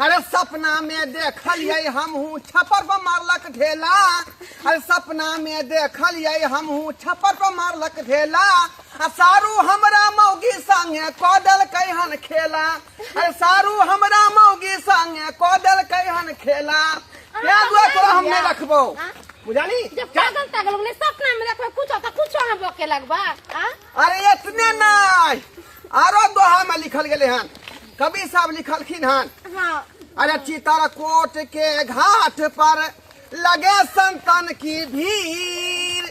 अरे सपना में देखलियै हमहूँ छप्पर पर मारलक ढेला। अरे सपना में देखलियै हमहूँ छप्पर पर मारलक ढेला। आ सारू हमरा मौगी संगे कऽ देलकै हन खेला। अरे सारू हमरा मौगी संगे कऽ देलकै हन खेला। तें दुआरे तोरा हम नहि रखबौ, बुझली? जब पागल तागल हो गेलै, सपना में देखबै कुछो तऽ कुछो अहाँ बके लगबा आ? अरे एतने नहि, आरो दोहा में लिखल गेलै हन, कवि साहब लिखलखिन हन। हाँ। अरे चित्रकूट के घाट पर लगे संतन की भीड़,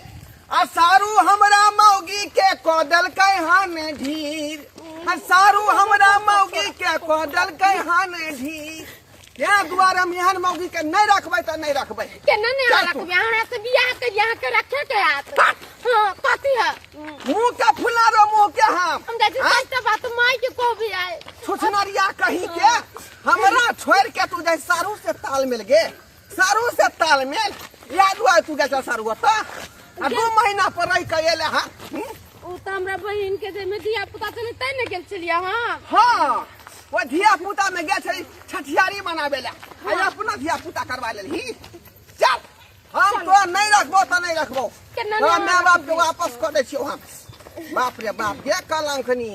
आ सारू हमरा मौगी के कऽ देलकै हन ढीर। आ सारू हमरा मौगी के कऽ देलकै हन ढीर। तें दुआरे हम एहन मौगी के नहि रखबै तऽ नहि रखबै। केना नहि चल तू। रखबै? हमरा से बियाह के यहाँ के रखे के आत। हाँ, कथी है? मुंह के फुला रो मुंह के हम। हम जाइ छी। आँय? सच बात माय के कहबी आए। छुछनरिया कहीं के, हमरा छोड़ के तू जाय सारू से तालमेल गे, सारू से तालमेल। याद हुआ तू गेल छल सारू ओतऽ आ 2 महीना पर रहि के एले हँ। ओ तऽ हमरा बहिन के जाहिमे धिया पुता छलै तैं ने गेल छलियै हँ। हाँ, ओ धिया पुता में गेल छली छठियारी मनाबे ला, आ अपना धिया पुता करवा लेलही। चल, हम तोरा नहीं रखबो तऽ नहीं रखबो। केना तोरा नहि माय बाप के वापस कऽ दै छियौ हम। बाप रे बाप गे, कलंकनी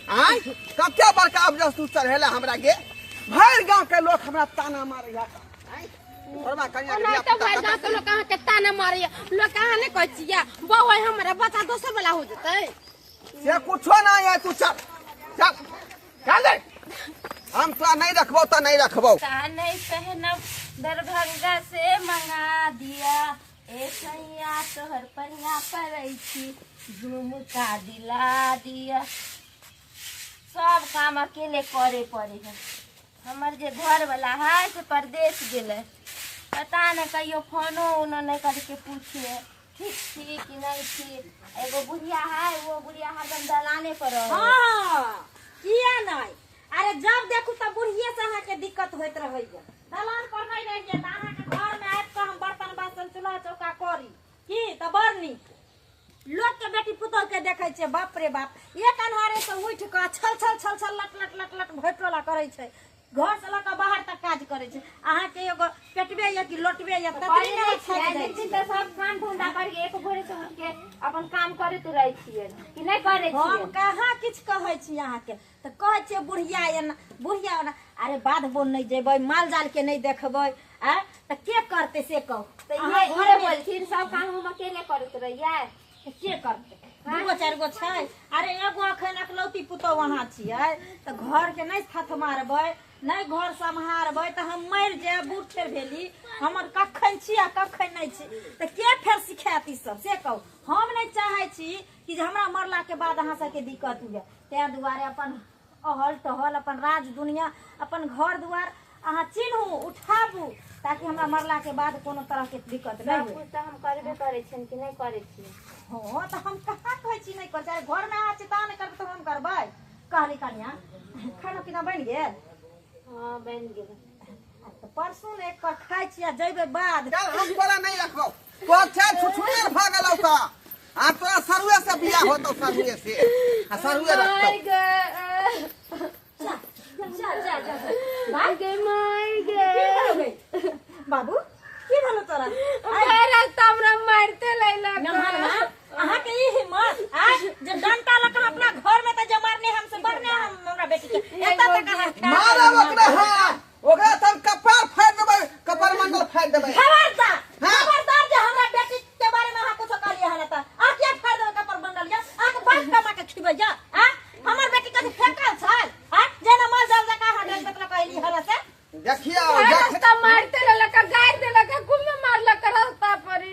आय, कते बड़का अफजस तू चढ़ेला हमरा गे। भरि गाँव के लोक हमरा ताना मारैया। आँय, तोरबा कनिया के ओना धिया तऽ पुता भरि गाँव के लोक अहाँके ताना मारैया। लोक अहाँ नहि कहै छियै बौआ हमरा बच्चा दोसर वाला हो जेतै? से कुछो नहीं है, तू चल चल चल दे। हम तोरा नहीं रखबो तऽ नहीं रखबो। का नहीं पहनब दरभंगा से मंगा दिया, ए सैया तोहर पहिया पड़ै छी झुमका दिला दिया। सब काम अकेले करे पड़े है। हमर जे घर वाला है से परदेश गेलै, पता नहीं कहियो फोनो उनो नहीं करके पूछे ठीक छी कि नहीं छी। एगो बुढ़िया है, वो बुढ़िया हरदम दलाने पर रहे। हाँ, किया नहीं? अरे जब देखू तब बुढ़िए से अहाँके दिक्कत होइत रहैया। दलान पर नहीं रहिए तऽ अहाँके घर में आबि कऽ हम बर्तन बासन चूल्हा चौका करी की तऽ बड़ नीक। लोक के बेटी पुतोह के देखै छियै, बाप रे बाप, एक अन्हारे से उठि कऽ छल छल छल छल लट लट लट लट भोटोला करै छै, घर से लऽ कऽ बाहर तक काज करै छै। अहाँके एगो पेटबे यऽ कि लोटबे यऽ ततबे करै ने नहि थाकि छियै, जाइ दिन छियै। तऽ सब काम धंधा करके एक भोरे से उठ के अपन काम करैत रहै छियै कि नहि करै हम छियै? कहाँ किछु कहै छी अहाँके, तऽ कहै छियै बुढ़िया एना बुढ़िया ओना। अरे बाध बोन नहि जेबै, माल जाल के नहि देखबै, आँय, तऽ के करतै से कहू? तऽ अहाँ इहे घरमे इहे बोलथिन सब काम हम अकेले करैत रहियै। तऽ के करतै? दूगो चारि गो छै। अरे एगो अखन अकलौती पुतोहु अहाँ छियै तऽ घरके नहि थथ मारबै, नहि घर सम्हारबै तऽ हम मरि जायब। बूढ़ ठेर भेली, हमर कखन छी आ कखन नहि छी, तऽ के फेर सिखायत ई सब से कहू? हम नहि चाहै छी कि जे हमरा मरलाके बाद अहाँ सबके दिक्कत हुए। ताहि दुआरे अपन अहल टहल अपन राज दुनिया अपन घर दुआर अहाँ चिन्हू उठाबू, ताकि हमरा मरलाके बाद कोनो तरहके दिक्कत नहि सब हुए। कुछ तऽ हम करबे करै छियनि कि नहि करै छियै? हँ, तऽ हम कहाँ कहै छी नहि करै छी। अरे घरमे अहाँ छी तऽ नहि करबै तऽ हम करबै। कहली कनिया, खाना पीना बनि गेल? हँ, बनि गेल। तऽ परसू ने एक पर खाइ छी आ जैबै बाद। चल, हम तोरा नहीं रखबौ। तोर चल छुछुनेर भऽ गेलौ तऽ आ तोरा सरुए से बियाह होतौ, सरुए से आ सरुए रखतौ। माय गे, जा जा जा जा। माय गे, माय की गे। भेलौ गे बाबू, की भेलौ तोरा? भरि रास्ता हमरा मारिते लैलक। नमहर अहाँके ई हिम्मत आय जे डंटा लऽ कऽ अपना घर में तऽ जे मारने हमसे बरने हम हमरा बेटी के एतऽ तक अहाँ खाय मारब ओकरा हम, ओकरा तऽ हम कपार फाड़ि देबै, कपार मंडल फाड़ि देबै। खबरदार, हाँ। खबरदार जे हमरा बेटी के बारे में अहाँ कुछो कहलियै हन तऽ अहाँ किया फाड़ि देबै कपार मंडल? या अहाँके बाप कमा के खिबै या? आँ, हमर बेटी कथी फेकल छै? आँ, जेना माल जाल जकाँ अहाँ डंटा लऽ कऽ एली हन से। देखियौ, भरि देख। रास्ता मारिते रहलक, गारि देलक, खूब मारलक रास्ता पर।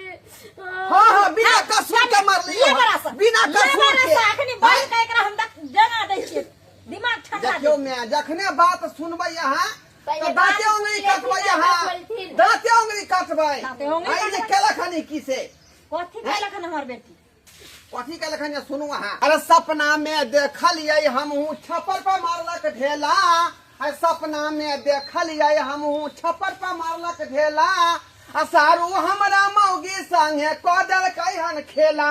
हाँ हाँ, बिना कसूर के मारलियै ये बड़ा सा, बिना ये कसूर बड़ा के। सा, अखनी बाल के एकरा हम जगा दै छियै, दिमाग ठंडा देखियौ दे। मैं जखने बात सुनबै अहाँ पहिले तऽ दाँते बात उंगली सुनि काटबै लेथिन, अहाँ, तब बोलथिन। दाँते उंगली काटबै। दाँते उंगली आइ जे काटबै। केलक हन ई की से? कथी केलक हन हमर बेटी? कथी केलक हन सुनू अहाँ। अरे सपना में देखलियै हमहूँ छप्पर पर मारलक ढेला। अरे सपना में देखलियै हमहूँ छप्पर पर मारलक ढेला, आ सारू हमरा मौगी संगे कऽ देलकै हन खेला।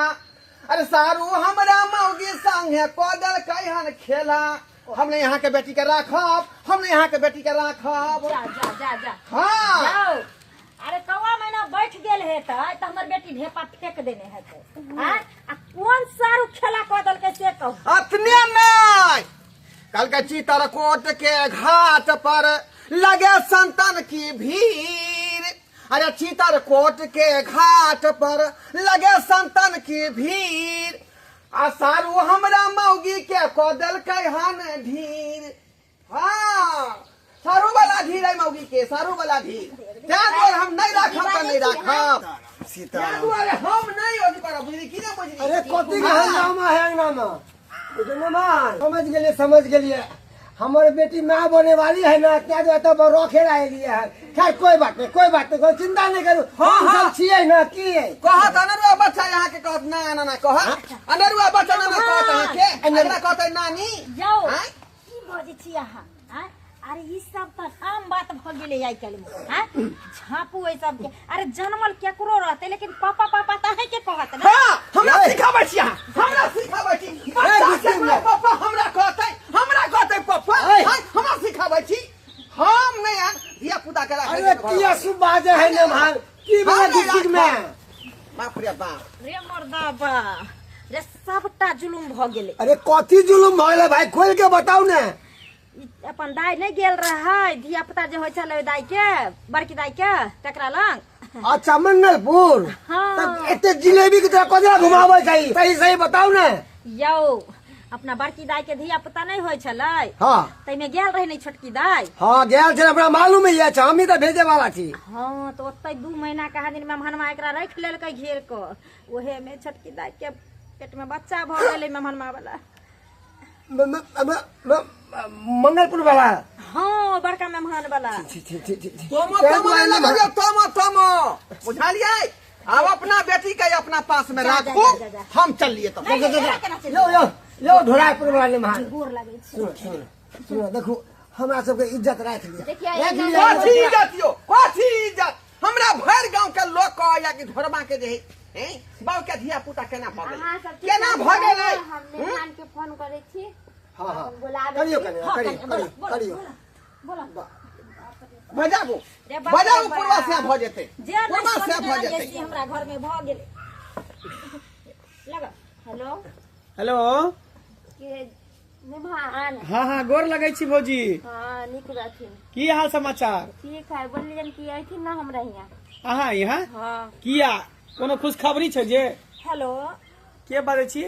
अरे सारू हमरा मौगी संगे कऽ देलकै हन खेला। हम नहीं यहाँ के बेटी के राखब, हम नहीं यहाँ के बेटी के राखब। जा जा जा जा। हाँ जाओ। अरे कौआ महीना बैठ गेल हेतै त हमर बेटी ढेपा फेंक देने हेतै। आँ? आ कोन सारू खेला कऽ देलकै से कहू। अतने नहीं, कल के चित्रकूट के घाट पर लगे संतन की भीड़। अरे चित्रकूट के घाट पर लगे संतन की भीड़, आ सारू हमरा मौगी के कऽ देलकै हन ढीर। हाँ सारू वाला ढीर है मौगी के, सारू वाला ढीर। तैं दुआरे हम नहीं राखब तऽ नहीं राखब। सीताराम। तैं दुआरे हम नहीं अथी करब, बुझली कि नहीं बुझली? अरे कथी के हंगामा है अंगनामा? बुझलो समझ गेलिए, समझ गेलिए। हमर बेटी माँ बने वाली है ना, क्या जो तो रखे रह है। खैर कोई बात नहीं, कोई बात नहीं, कोई चिंता नहीं करू। हाँ, हम हाँ। सब छियै ना की है? कहत अनरुआ बच्चा यहाँ के कहत ना ना ना कहत अनरुआ बच्चा ना ना कहत अहाँ के, एकरा कहत नानी। जाओ। आँय? की बजै छी अहाँ? आँय? अरे ई सब तऽ आम बात भऽ गेलै आइ काल्हि मे। आँय? झाँपू एहि सबके। अरे जनमल केकरो रहतै लेकिन पापा पापा तऽ अहींके कहत ने। हाँ, हमरा सिखाबै छी अहाँ, हमरा सिखाबै छी। बच्चा गुस्से के में। पापा हमरा कहतै, हमरा कहतै पापा, ऐ। आँय, हमरा सिखाबै छी। हम नहि आन धिया पुता के राखै अरे छी घर। किया सुब बाजे है ने भान? की हम बना नहि डिस्ट्रिक्ट में? राखब। बाप रे बाप। रे मर्दाबा, रे सबटा जुलुम भऽ गेलै। अरे कथी जुलुम भऽ गेलै भाई, खोल के बताउ ने। ई अपन दाइ नहि गेल रहै, धिया पुता जे होइ छलै दाइ के, बड़की दाइ के, तकरा लग। अच्छा मंगलपुर। हाँ। तब एते जिलेबी के तोरा कजरा घुमाबै छै, सही सही बताउ ने। यौ अपना बड़की दाइ के धिया पुता नहि होइ छलै। हाँ। ताहिमे गेल रहै ने छोटकी दाइ। हाँ गेल छै, हमरा मालूम है, अच्छा हमही तऽ भेजे वाला छी। हाँ तऽ ओतै 2 महीना कहाँ दिन मेहमानमा एकरा राखि लेलकै घेर कऽ, ओहे मे छोटकी दाइ के पेट में बच्चा भऽ गेलै मेहमानमा वाला। मंगलपुर वाला। हाँ बड़का मेहमान वाला। छी, छी, छी, छी, छी। तोमो तोमो नहीं लगबियौ, तोमो तोमो बुझलियै? आब अपना बेटी के अपना पास में जा, जा, राखू, जा, जा। हम चलिए तब। नहीं, नहीं, एना केना चलि यो यो यो ढोरापुर वाला ने महान। गोर लागै छी। सुनो सुनो सुनो, देखू हमरा सबके इज्जत राखि लिअ, देखिए, राखि एना लिअ। कथी इज्जत यो, कथी इज्जत? हमरा भरि गांव के लोग कहैया कि ढोरबा के जे है, बाउ के धिया पुता केना भऽ गेलै, अहाँ सब केना भऽ गेलै? हम मेहमान के फोन करै छी। हाँ हाँ बुलाबै करियो छी। करियो हाँ, करियो करियो, करियो बोलो, करियो। बोलो। बजाबू रे बाप रे बजाबू, बाप। पूर्वा से भऽ जेतै, जे नहि पूर्वा से सोचने भऽ रहियै जेतै। से हमरा घर में भऽ गेलै। लगा। हेलो। हेलो। के मेहमान? हाँ हाँ गोर लगै छी भौजी। हाँ नीक रहथिन। की हाल समाचार? ठीक है, बोललियन कि अयथिन ना हमरा यहाँ। अहाँ यहाँ? हाँ। किया कोनो खुशखबरी छै जे? हेलो। के बाजै छी?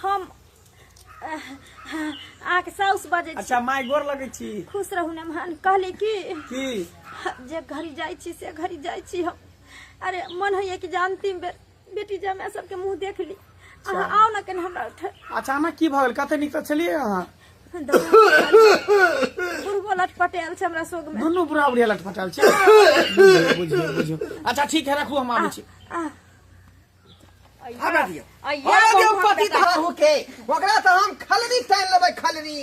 हम अहाँके साउस बाजै छी। अच्छा माय गोर लगै छी। खुश रहू मेहमान। कहली कि की जे घड़ी जाइ छी से घड़ी जाइ छी हम। अरे मन होइए कि जे अंतिम बेर बेटी जमाय सबके मुँह देख ली। अहाँ आउ ने कनि हमरा ओहिठाम। अचानक की भऽ गेल? कतऽ निकलल छलियै अहाँ? बुढ़बो लटपटायल छै हमरा सोग में। दुनू बुढ़ा बुढ़िया लटपटायल छै। बुझियौ बुझियौ बुझियौ। अच्छा ठीक है, रखू हम आबै छी। आबे दियौ, अइया आबे दियौ बहुत पति धरू के, ओकरा तऽ हम खलरी तानि लेबै, खलरी।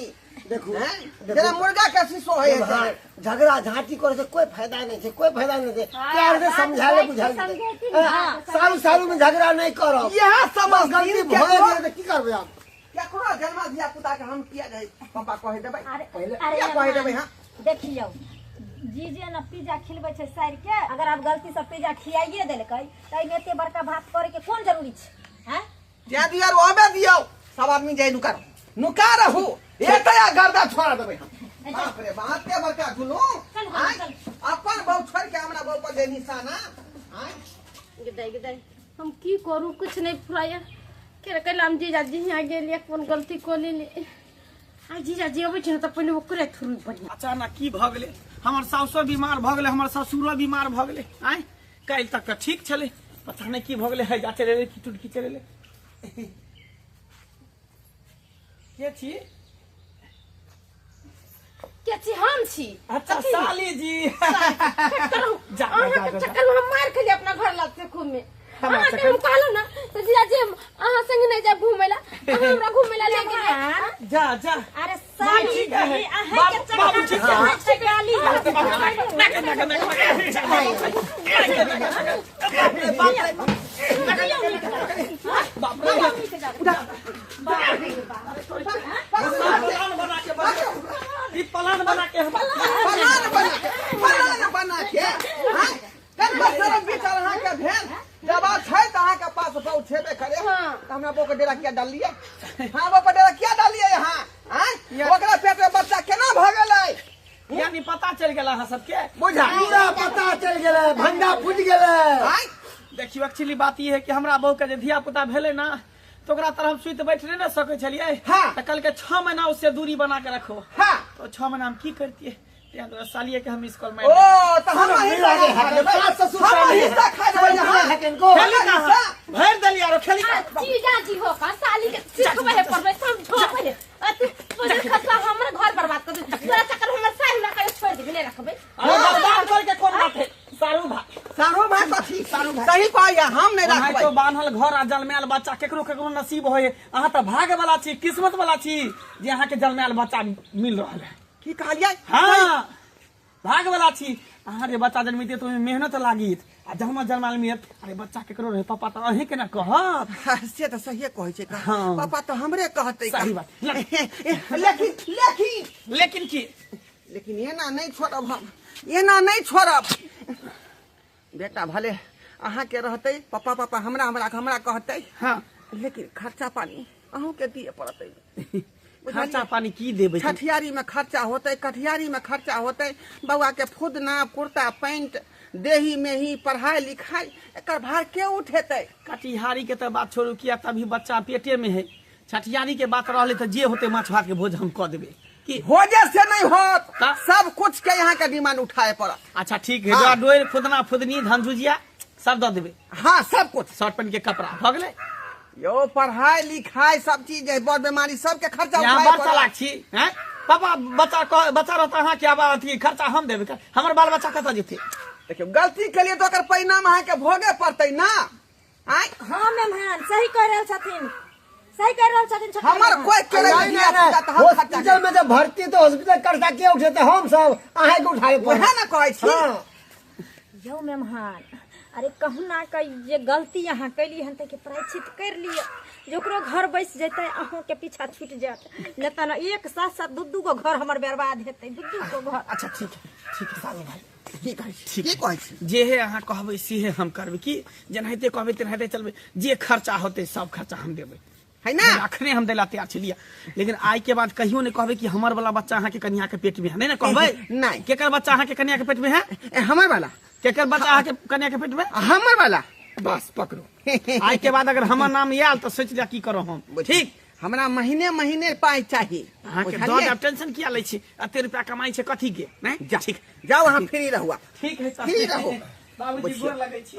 देखू, हैं? देखू। जेना मुर्गा के शीशो होइ है। हाँ, झगड़ा झांटी करे से कोई फायदा नहीं छै, कोई फायदा नहीं छै। हाँ, प्यार से बात समझाले कहै छी, बुझाले। समझेथिन, हाँ, हाँ, सालू सालू में झगड़ा नहीं करब। इएह समझ गलती भऽ गेलै तऽ की करबै आब? केकरो जन्मा धिया पुता के हम किया जाय पापा कहि देबै? अरे पहिले- अरे किया कहि देबै? हाँ देखियौ जीजे ने पिज्जा खिलबै छै साइर के, अगर आब गलती से पिज्जा खियाइए देलकै तऽ एहिमे एते बड़का बात करे के कोन जरूरी छै? हैं? जा दियौ, आबे दियौ, सब आदमी जाय नुका रहू, नुका रहू, एतय गर्दा छोड़ा देबै हम। बाप रे बाप, एते बड़का जुलूम। चल, चल, आँय? चल। अपन बहू छोड़ के हमरा बहू पर जे निशाना। आँय? गदाई गदाई हम की करू, कुछ नहीं फुराया। के कैला हम जीजाजी यहाँ गेलियै, कोन गलती कऽ लेली। आइ जीजाजी अबै छै ने तऽ पहिने ओकरे थ्रू बढ़िया। अचानक की भऽ गेलै? हमर सासो बीमार भऽ गेलै, हमर ससुरो बीमार भऽ गेलै। आँय काल्हि तक तऽ ठीक छलै, पता नहि की भऽ गेलै। हैजा चलि एलै कि टुटकी चलि एलै। के छी? के छी? हम छी। अच्छा साली जी। जा, जा, अहाँके जा, जा। चक्कर में हम मार खेलियै अपना घर लगते खूब में। हमरा अहाँके चक्कर- हम कहलहुँ ना तऽ जीजाजी हम अहाँ संगे नहीं जायब घूमे ला, अहाँ हमरा घूमे ला ले गेलियै। जा जा। अरे माँ साली ठीक है। जी, अहाँके बाबू- चक्कर बाबू ठीक है। में छै गाली। बाप रे। प्लान बना के हम फलान बना के फलान बना के हाँ? कन शरम विचार अहाँके भेल जब आब छै तऽ अहाँके पास बहु छेबे करे तऽ हमरा बहू के डेरा किया डाललियै हाँ बहू पर डेरा किया डाललियै अहाँ आँय ओकरा पेट में बच्चा केना भऽ गेलै यानी पता चलि गेल अहाँ सबके बुझा पूरा पता चलि गेलै भंडा फूटि गेलै आँय देखियौ एक्चुअली बात ई है कि हमरा बहू के जे धिया पुता भेलै ना तो ओकरा तरफ हम सुति बैठ नहीं ना सकै छलियै हाँ। तऽ कहलकै 6 महीना उससे दूरी बना के रखो हाँ तो 6 महीना हम की करतियै तें दुआरे सालिए के हम मिस कॉल मारि ओ तऽ हम मिला रे हिस्सा खा लेबै सास ससुर हम साली। हिस्सा खा लेबै यहाँ इनको खेली कहाँ भरि देली आरो खेली कहाँ? जीजा जी हो का साली के सिखबै है पढ़बै हम झोपै है अति तोरे खसला हमर घर बर्बाद कर दे तोरा चक्कर हमर साली ना करे छोड़ देबे नहीं रखबै अरे बर्बाद करके कोन बात है सारू भाई सारू भाई कथी सारू भाई सही कहैया हम नहि ओनाहितो रखबै बान्हल घर आ जलमायल बच्चा केकरो केकरो नसीब होय अहाँ तऽ भाग्य वाला छी किस्मत वाला छी जे अहाँके जलमायल बच्चा मिल रहल है की कहलियै हाँ भाग वाला छी अहाँ जे बच्चा जन्मिते तऽ ओहिमे मेहनत लागित आ जहमा जन्मायल मिलत अरे बच्चा केकरो रहे पापा तऽ अहीं के ने कहत हाँ, से तऽ सहिए कहै छै का। हाँ। पापा तऽ हमरे कहतै का। सही बात। लेकिन लेकिन लेकिन की लेकिन एना नहि छोड़ब हम एना नहि छोड़ब बेटा भले अहाँके रहतै पापा पापा हमरा हमरा हमरा कहतै हाँ लेकिन खर्चा पानी अहूँके दिए पड़तै खर्चा पानी की देबै छठियारी में खर्चा होतै कठियारी में खर्चा होतै बौआ के फुदना कुर्ता पैंट देही मेही पढ़ाई लिखाई एकर भार के उठेतै कटिहारी के तऽ बात छोड़ू किया तभी बच्चा पेटे में है छठियारी के बात रहले तऽ जे होते माछ भात के भोज हम कऽ देबै की भोजे से नहीं होत ता? सब कुछ के यहाँ के डिमांड उठाए पड़त अच्छा ठीक है हाँ। डोरा डोरि फुदना फुदनी धान झुझिया सब दऽ देबै हाँ सब कुछ शर्ट पैंट के कपड़ा भऽ गेलै यो पढ़ाई लिखाई सब चीज है बड़ बीमारी सबके खर्चा यहाँ उठाए बड़ पड़त। चालाक छी हैं पापा बच्चा बच्चा रहता अहाँ के आब अथी खर्चा हम देबै हमर बाल बच्चा कतऽ जेतै देखियौ गलती के लिए तो ओकर परिणाम अहाँके भोगे पड़तै ना आँय हाँ मेहमान सही कह रहल छथिन सही कह रहल छथिन छोटका हमर मेहमान। कोई करे नहीं, नहीं, नहीं, हॉस्पिटल में जब भर्ती तो हॉस्पिटल खर्चा के उठेते हम सब अहें के उठाए पड़त। वएह ने कहै छी हाँ। यौ मेहमान अरे कहू ना के जे गलती अहाँ कैली हन ताहिके प्रायश्चित कर लिअ जे ओकरो घर बसि जेतै अहूँके पीछा छूटि जायत नहि तऽ ने एक साथ साथ दू दू गो घर हमर बर्बाद हेतै दू दू गो घर अच्छा ठीक है ठीक है सालू भाई की कहै छी की कहै छी जे हे अहाँ कहबै सेहे हम करबै की जेनाहिते कहबै तेनाहिते चलबै जे खर्चा होतै सब खर्चा हम देबै है ना अखने हम दैला तैयार छी लिअ लेकिन आइ के बाद कहियो नहि कहबै कि हमर वाला बच्चा अहाँके कनिया के पेट में है नहीं ने कहबै नहि। केकर बच्चा अहाँके कनिया के पेट में है ए, हमर वाला केकर बच्चा अहाँके कनिया के पेट में हमर वाला बस पकड़ो आइ के बाद अगर हमर नाम आयल तऽ सोचि लिअ की करो हम ठीक हमरा महीने महीने पाइ चाही अहाँके दऽ बुझलियै? देब टेंशन किया लै छी एते रुपया कमाइ छै कथी के नहि जा ठीक जाउ अहाँ फ्री रहू आब। ठीक है फ्री रहू बाबूजी गोर लगै छी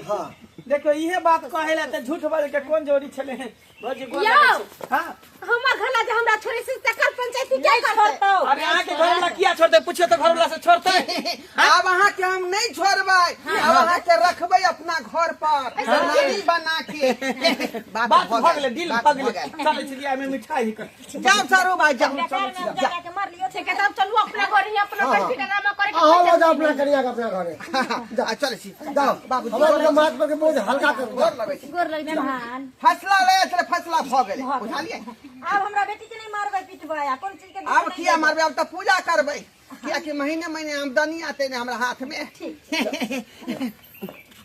देखियौ इहे बात कहै लए तऽ झूठ बाजै के कोन जरूरी छलै हँ भौजी गोर यौ। लगै छी। हँ हमर घर ला जे हमरा छोड़े से तकर पंचायती के नहि करतै छोड़तौ अरे अहाँके घर वाला किया छोड़तै पुछियौ तऽ घर वाला से छोड़तै आब अहाँके हम नहीं छोड़बै आब अहाँके रखबै अपना घर पर नानी बना के बात बात भऽ गेलै डील बात भऽ गेलै गेल। चलै छी एहिमे मिठाई ही कर जाउ सारू भाई जाउ बेकार में हम जा के मर लियो ठीक है तब चलू अपना घर ही अपना बैठ के ड्रामा करे के अहाँ लऽ जाउ अपना कनिया के अपना घरे जा चलै छी जाओ बाबूजी हमरा सबके माथ पर के बोझ हल्का करू गोर लगै छी गोर लग मेहमान फैसला ले चले फैसला भऽ गेलै बुझलियै आब हमरा बेटी के नहीं मारबै पिटबै आ कोन चीज के दुख आब नहीं किया देबै। मारबै आब तऽ पूजा करबै कियाकि महीने महीने आमदनी आते ने हमरा हाथ में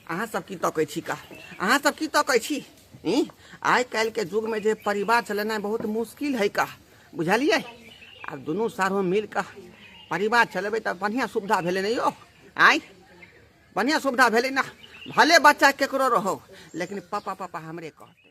अहाँ सब की तकै छी का अहाँ सब की तकै छी ई? आइ काल्हि के युग में जे परिवार चलेनाइ बहुत मुश्किल है का बुझलियै आब दुनू सारो मिल कऽ परिवार चलेबै तऽ बढ़िआँ सुविधा भेलै ने यौ आँय बढ़िआँ सुविधा भेलै ने भले बच्चा केकरो रहो लेकिन पापा पापा हमरे कहतै।